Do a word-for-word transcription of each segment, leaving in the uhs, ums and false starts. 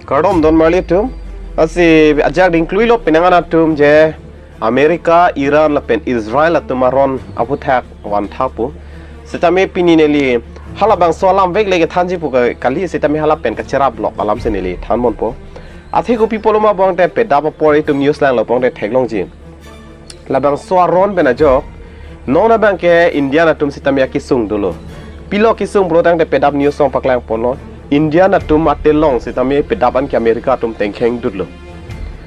Kardom don marli atum. Lasi ajak dingklui lo penang an atum je America, Iran lapen Israel atum aron aphuthak van tha pu. Sitame pini neli halabangso alam vek le kethanji pu ka-, kali, sitame hala pen kacherap lok alam si neli than ponpo. Athe kopi pulo ma bangte pedap apor itum news lang lo bangte theklongji. Labangso aron pen ajok, non abangke Indian atum sitame akesung dolo. Pilo kesung pulo tangte pedap news along paklang ponlo. Indian atum atelong sitame pedap an ke America atum tengkheng dutlo.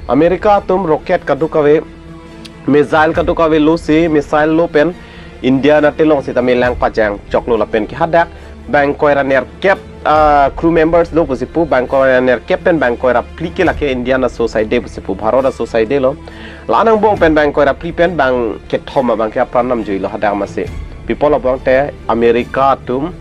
America atum rocket kadokave, missile kadokave lo si, missile lo pen Indian atelong sitame lang pajang choklo lapen ke hadak bangkoi ra nerkep, ah, crew members do pusi pu, bangkoi ra nerkep pen bangkoi ra phli ke lake Indian aso saide pusi pu, Bharat aso saide lo. La angbong pen bangkoi ra phli pen bangkethom abangke apran namjui lo hadak masi. Pi pulo bangte America atum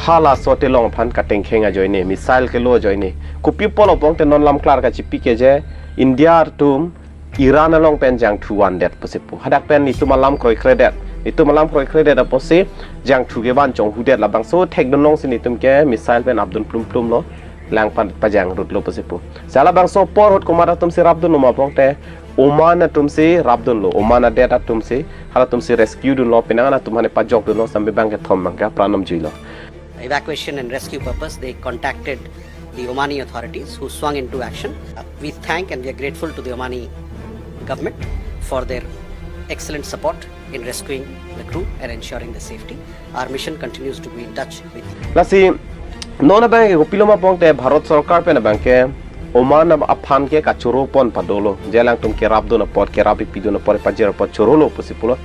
halaso atelong aphan katengkheng ajoine, missile kelo ajoine. Kopi pulo bangte non lam klar kachipi ke je India atum Iran along pen jangthu vandet pusi pu. Hadak pen itum alam kroikredet. Itum alam kroikredet apotsi jangthu kevan chonghudet, labangso thekdun long si itum ke missile pen apdun plum plum lo. Lang pan pajang rutlo pusi pu. Sa labangso apor ahut komat atum si rapdunlo ma bangte Oman atum si rapdunlo. Oman adet atum si, halatum si rescue dunlo, penang an atum hane pajokdunlo, sampai bangkethom abangke apran namjui lo. Evacuation and rescue purpose, they contacted the Omani authorities who swung into action. Uh, we thank and we are grateful to the Omani government for their excellent support in rescuing the crew and ensuring the safety. Our mission continues to be in touch with you. Lasi non abangke kopilo ma bangte Bharat Sorkar pen abangke Oman ab-, aphan ke kachoro pon padolo. Je alangtum kerapdun apot, kerap ipidun apot, pajir apot chorolo pusi pulo.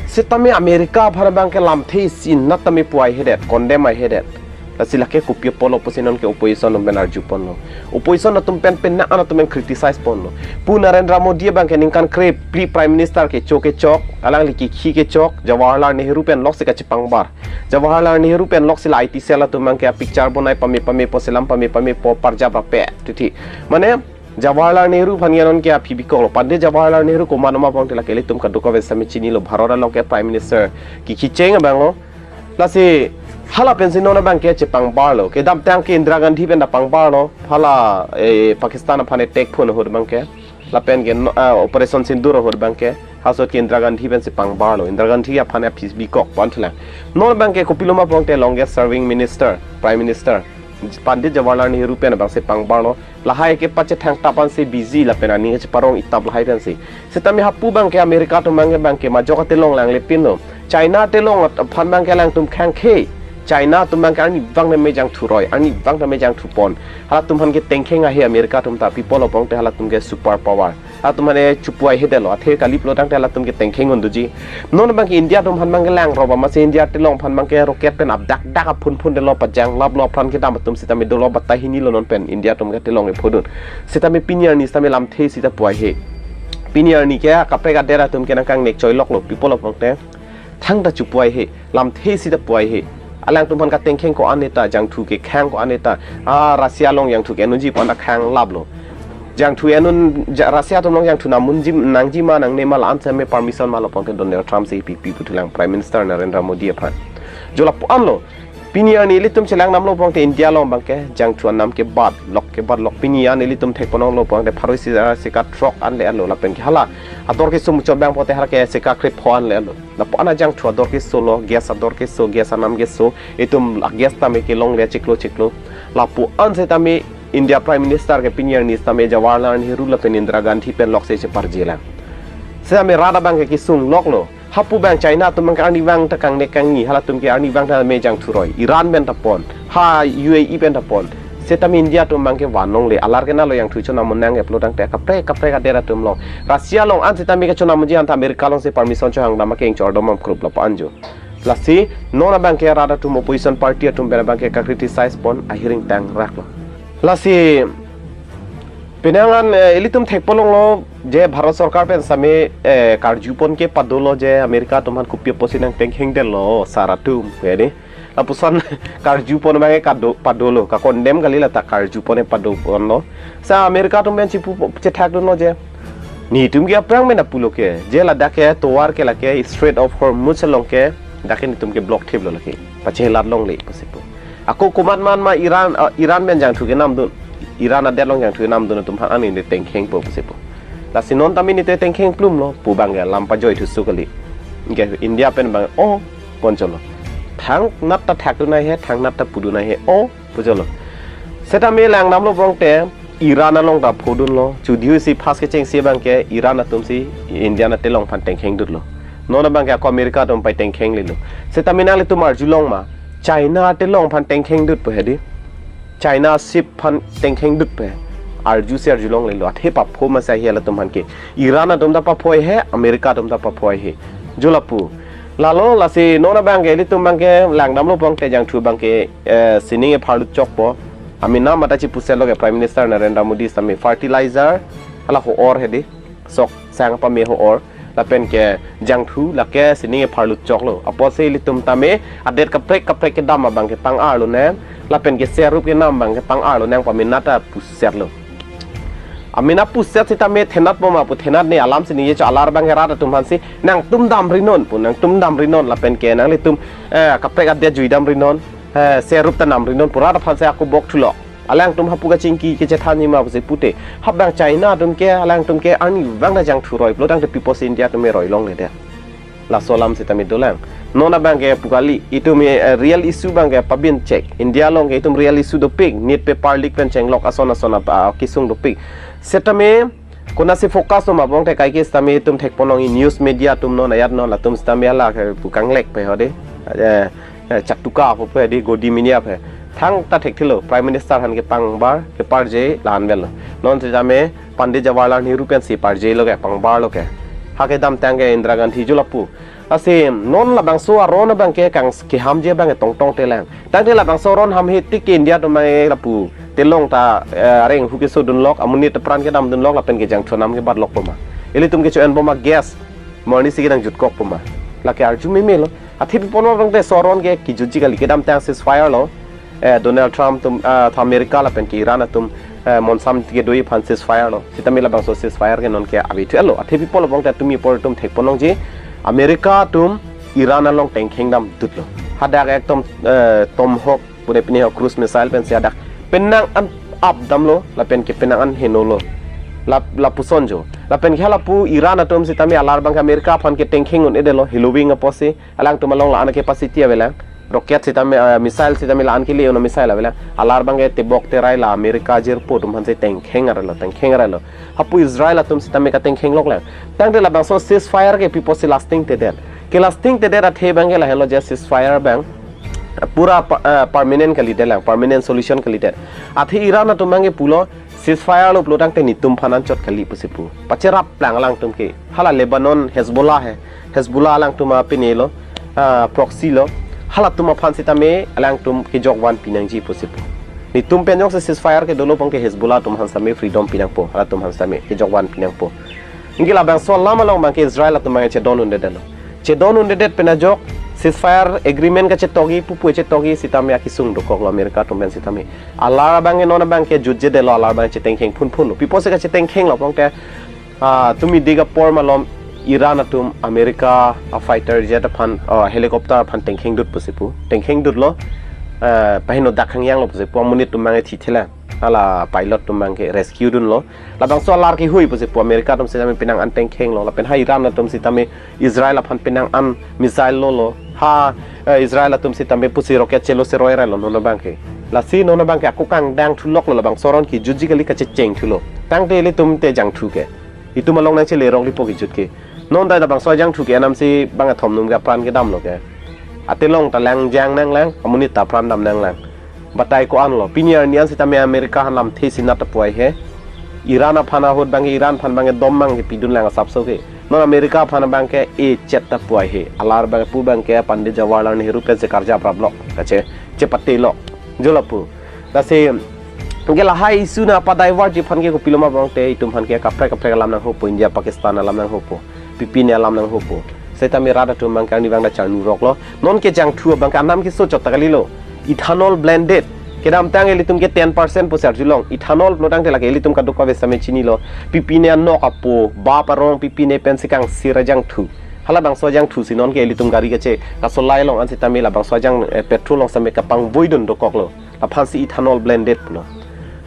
Sitame America aphan abangke lamthe isi nat tame puai hedet, condemn ai hedet. Lasi lake kopi pulo pusi non ke opposition atum pen arju ponlo. Opposition atum pen penang an atum pen criticize ponlo. Pu Narendra Modi abangke ningkan krephli Prime Minister kecho kechok, alangli kekhi kechok, Jawaharlal Nehru pen lok si kachepangbar. Jawaharlal Nehru pen lok si la I T cell atum abangke picture bonai pame pame po, selam pame pame po, parjap rape tithi. Mane Jawaharlal Nehru aphan ke non ke aphi bikok lo. Pandit Jawaharlal Nehru komat ma bangte lake ilitum kadokave sitame chinilo, Bharat along ke Prime Minister kekhi cheng abang lo. Lasi hala pensi non abangke chepangbarlo. Kedamtang ke Indira Gandhi pen ta pangbarlo. Hala, eh, Pakistan aphan attack phun ahut abangke. Lapen ke no, ah, Operation Sindoor ahut abangke. Halaso ke Indira Gandhi pensi pangbarlo. Indira Gandhi aphan aphi bikok pon thulang. Non abangke kopilo ma bangte longest serving minister, Prime Minister, Pandit Jawaharlal Nehru pen abangsi pangbarlo. Lahai ke pachethang tap ansi busy lapen aning cheparong itap lahai pensi. Sitame hapu abangke America atum abangke, abangke majok atelong lang lepin lo. China atelong at-, aphan abangke alangtum khangkhe. China atum abangke arnivang tame jangthu roi, arnivang tame jangthu pon. Halatum aphan ke tengkheng ahe America atum ta, pi pulo bangte halatum ke super power. Halatum aphan ke chupuai hedetlo, athe kali pulo tangte halatum ke tengkheng unduji. Non abangke India atum aphan abangke lang roba masi India atelong aphan abangke rocket pen apdak dak aphun phun detlo, pajang laplo, apran kedam atum sitame dolo, batai hini lo non pen India atum ke atelong ephodun. Sitame pini arni sitame lamthe sita puai he. Pini arni ke kaprek adet atum ke nangkangnek choiloklo, pi pulo bangte thangta chupuai he, lamthe sita puai he. Alangtum aphan katengkheng ko-an neta, jangthu kekhang ko-an neta. Ah, Russia along jangthu ke-enunji pon ta khang laplo. Jangthu enun ja-, Russia atum along jangthu namunji, nangji ma nangne ma la-an sitame permission ma lo bangte Donald Trump si pipi puthulang, Prime Minister Narendra Modi aphan. Jo lapu-an lo. Pini arni ilitum chelang namlo bangte India along abangke jangthu anam ke bat lok, ke bat lok. Pini an ilitum thek ponong lo bangte pharo isi ra sika throk an le-an lo, lapen ke hala ador keso muchot abang pote hala ke sika krepho an le-an lo. Lapu-an ajangthu ador keso lo, gas ador keso, gas anam keso, itum la gas tame kelongle chiklo chiklo. Lapu-an sitame India Prime Minister ke pini arni sitame Jawaharlal Nehru lapen Indira Gandhi pen lok si cheparjelang. Sitame rat abangke kesung loklo. Hapu abang China atum abangke arnivang ta kangnek kangni, halatum ke arnivang tame jangthu roi. Iran pen ta pon, ha U A E pen ta pon. Sitame India atum abangke vanongle, alar ke nalo jangthu chonamun nangkep pulo tangte kaprek kaprek adet atum along. Russia along an sitame kechonamunji anta America alongsi permission chohang dam akeng chordom am krup lapu-an jo. Lasi non abangke rat atum, opposition party atum pen abangke ka-criticize pon ahiring tang raklo. Lasi penang an, eh, ilitum thek ponong lo je Bharat Sorkar pen sitame, eh, karju pon ke padolo je America atum aphan kopi apotsi nangtengkheng detlo sar atum, ya ni. Lapuson karju pon abangke kado, padolo, ka-condemn kali, la ta karju pon e pado ponlo. Sa America atum pen chipu po-, chethakdunlo je, netum ke aphrang pen ta pulo ke, je ladak ke tovar ke lake Strait of Hormuz along ke dak ke netum ke block thiplo lake, pachelat longle pusi pu. Ako komat man ma Iran, ah, Iran pen jangthu kenamdun. Iran adet along jangthu namdun atum aphan ani ne tengkhengpo pusi pu. Lasi non tame ne te tengkheng plumlo pu abangke lam pajoi thusu kali. Anke India pen abang o poncholo. Thangnat ta thakdun nangji, thangnat ta pudun nangji o pucholo. Setame langdamlo abang te Iran along ta phodunlo. Chudihun si phas kechengsi abangke Iran atum si India atelong aphan tengkhengdutlo. Non abangke ako America atum pai tengkhenglelo. Setame nanglitum arjulong ma, China atelong aphan tengkhengdut pu hedi. China ship aphan tengkhengdut pu he. Arjusi arjulonglelo. Athe papho ma sa hi latum aphan ke. Iran atum ta papho he, America atum ta papho he. Jo lapu. Lalo lasi non abangke ilitum abangke langdamlo abang te jangthu abangke, eh, sining epharlut chokpo. Ami nam mata chipusetlo ke Prime Minister Narendra Modi setame fertilizer hala ho-or hedi. Sok sang pame ho-or. Lapen ke jangthu lake sining epharlut choklo. Apotsi ilitum tame adet kaprek kaprek kedam abangke pang-arlo nang. Lapen ke serup kenam abangke pang-arlo nang pamenat ta pusetlo. Amena puset setame thenat boma pu thenat ne alam si ningje cho alar abangke rat atum aphansi nangtum damrinon pu nangtum damrinon lapen ke nanglitum, eh, kaprek adet jui damrinon, eh, serup ta namrinon pu rat aphansi ako bok thulok. Alangtum hapu kachingki kechethan nima pusi pute. Hap abang China atum ke alangtum ke ani abang ta jangthu roi pulo tangte pi apotsi India atum me roilongledet. Laso alam setame dolang. Non abangke pu kali itum, eh, real issue abangke pabin chek. India along ke itum real issue dopik. Nit paper leak pen chenglok ason ason apa kesung dopik. Setame konatsi focus lo ma abang te kaike setame itum thekponlongji news media atum non ayat non latum setame hala ke pu kanglek pu hedi. Eh, eh, chatuka pu hedi godi minia pu. Thangta thekthelo Prime Minister aphan kepangbar keparje la-an avelo. Non setame Pandit Jawaharlal Nehru pensi parjelo ke pangbarlo ke. Ha kedamtang ke Indira Gandhi jo lapu. Lasi non labangso aron abangke kang kehamji abangke tongtong telang. Tangte labangso aron hamhe tik ke India atum abangke lapu telong ta, eh, areng hu kesodunlok, amonit apran kedamdunlok, lapen ke jangthu anam kebatlokpo ma. Ilitum kecho-enbom a-gas, mo arnisi ke nangjutkokpo ma. Lake arju memelo. Athe pi apot abang te laso aron ke kejutji kali kedamtang ceasefire lo. Eh, Donald Trump atum, ah, tha America lapen ke Iran atum, eh, monsam kedoji aphan ceasefire lo. Setame labangso ceasefire ke non ke ave thulo. Athe pi apot abang te tumi apor atum thekponlongji. America atum Iran along tengkheng damdutlo. Hadak ekdom, eh, Tomahawk pune pine ho cruise missile pensi hadak penang an ap damlo lapen ke penang an henolo. Lap, lapuson jo. Lapen ke lapu Iran atum setame alar abangke America aphan ketengkheng un-edetlo heloving apotsi. Alangtum along la-an a-capacity avelang. Rocket setame, eh, missile setame la-an kele-un a-missile avelang. Alar abangke tebok terai la America jirpo atum aphansi tengkheng arlo, tengkheng arlo. Hapu Israel atum setame katengkhengloklang. Tangte labangso ceasefire ke pi apotsi lastingtedet. Ke lastingtedet athe abangke lahenlo je ceasefire abang pura pa-, eh, permanent kalidetlang, permanent solution kalidet. Athe Iran atum abangke pulo ceasefire lo pulo tangte netum aphan anchot kali pusi pu. Pacheraplang alangtum ke. Hala Lebanon Hezbollah he. Hezbollah alangtum apine lo, ah, proxy lo. Halatum aphan setame alangtum kejok vanpi nangji pusi pu. Netum pen jongsi ceasefire kedolo abangke Hezbollah atum aphan setame freedom pi nangpo. Halatum aphan setame kejok vanpi nangpo. Anke labangso alam along abangke Israel atum abangke chedon un-edetlo. Chedon un-edet pen ajok ceasefire agreement kachetokji pupu chetokji setame akesung dokoklo America atum pen setame. Alar abangke non abangke jutjedetlo alar abangke chetengkheng phunphunlo. Pi apotsi kachetengkhenglo abang te, ah, tumi dik apor malom Iran atum America a-fighter jet aphan, ah, helicopter aphan tengkhengdut pusi pu. Tengkhengdutlo, eh, pahino dak hangyanglo pusi pu amonit atum abangke thithelang. Hala pilot atum abangke rescue dunlo. Labangso alar kehui pusi pu America atum setame penang an tengkhenglo. Lapen ha Iran atum setame Israel aphan penang an missile lolo. Ha, eh, Israel atum setame pusi rocket chelo seroi railo non abangke. Lasi non abangke ako kangdang thuloklo labangso aron kejutji kali kachecheng thulo. Tangte ilitum te jangthu ke. Itum along nangchelerok lipo kejut ke. Non ta labangso jangthu ke anamsi bang athom num ke apran kedamlo ke. Atelong ta langjang nanglang, amonit ta apran dam nanglang. Batai ko-anlo, pini arni an setame America aphan lamthe sinat ta puai he. Iran aphan ahut abangke Iran aphan abangke dom abangke pidunlang asapso ke. Non America aphan abangke e chet ta puai he. Alar abangke pu abangke Pandit Jawaharlal Nehru pensi karjapraplo. Kache, chepatelo. Jo lapu. Lasi, anke lahai issue nangpa-divert ji aphan ke kopilo ma abang te itum aphan ke kaprek kaprek alam nanghopo, India Pakistan alam nanghopo. Pipine alam nanghopo. Setame rat atum abangke arni abang ta charnuroklo. Non ke jangthu abangke anam keso chot ta kalilo. Ethanol blended. Kedamtang ilitum ke ten percent pusi arjulong. Ethanol pulo tangte lake ilitum kadokave setame chinilo. Pipine anok apo, bap arong pipine pensi kangsir ajangthu. Halabangso ajangthu si non ke ilitum gari kache kasolai along an setame labangso ajang, eh, petrol along setame kapangvoidun dokoklo. Laphansi ethanol blended pulo.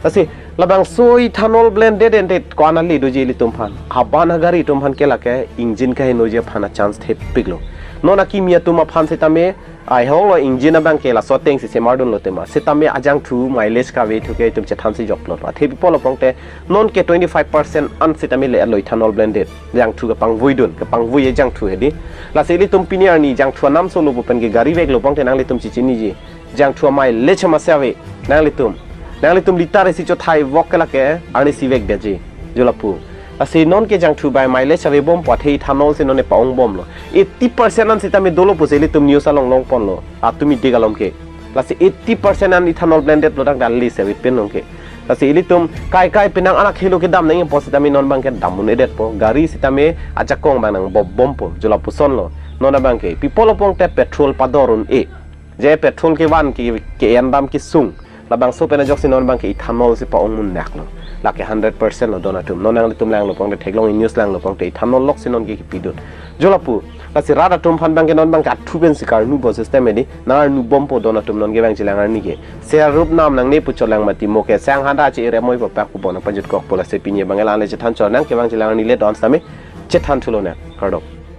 Lasi labangso ethanol blended endet ko-an ale doji ilitum aphan? Aban agari atum aphan ke lake engine kaheno ji aphan a-chance thepiklo. Non akimi atum aphan sitame, ai holo engine abang ke laso ateng si semardunlo tema, sitame ajangthu mileage kave thu ke itum chethan si joklo. Athe pi apot lo pangte non ke twenty-five percent an sitame le-etlo ethanol blended. Jangthu kapangvuidun, kapangvui ajangthu hedi. Lasi ilitum pini arni jangthu anam solo pu pen ke gari veklo pangte nanglitum chechiniji. Jangthu a-mileage ma se ave nanglitum. Nanglitum litre isi chothai vok ke lake arnisi vekdetji. Jo lapu. Lasi non ke jangthu bai mileage avebom pu athe ethanol si non ne pa-ongbomlo. Eighty percent an sitame dolo pusi ilitum news along longponlo. Atum idik alom ke. Lasi eighty percent an ethanol blended lo tangte ale si avepin long ke. Lasi ilitum kai kai penang anak helo kedam nangji apot sitame non abang ke dam un-edetpo. Gari sitame ajakong abang nangbobompo. Jo lapusonlo. Non abang ke pi apot lo pangte petrol pador un-e. Je petrol kevan ke, ke-en dam kesung. Labangso pen ajoksi non abang ke ethanol si pa-ong un-edetlo. Lake hundred percent lo don atum. Non nanglitum langlo pangte, theklong news langlo pangte ethanol lok si non ke kipidun. Jo lapu. Lasi rat atum aphan abang ke non abang ke athu pen si karnubo system hedi. Nang arnubompo don atum non kevang chelang arni ke. Ser rup nam nangne puchot lang mati mo ke sang handa che-ere moi papak pupo nangpajutkokpo. Lasi pini abang ke la-an le chethan chot nang, kevang chelang arni le don sitame chethan thulo nang. Kardom.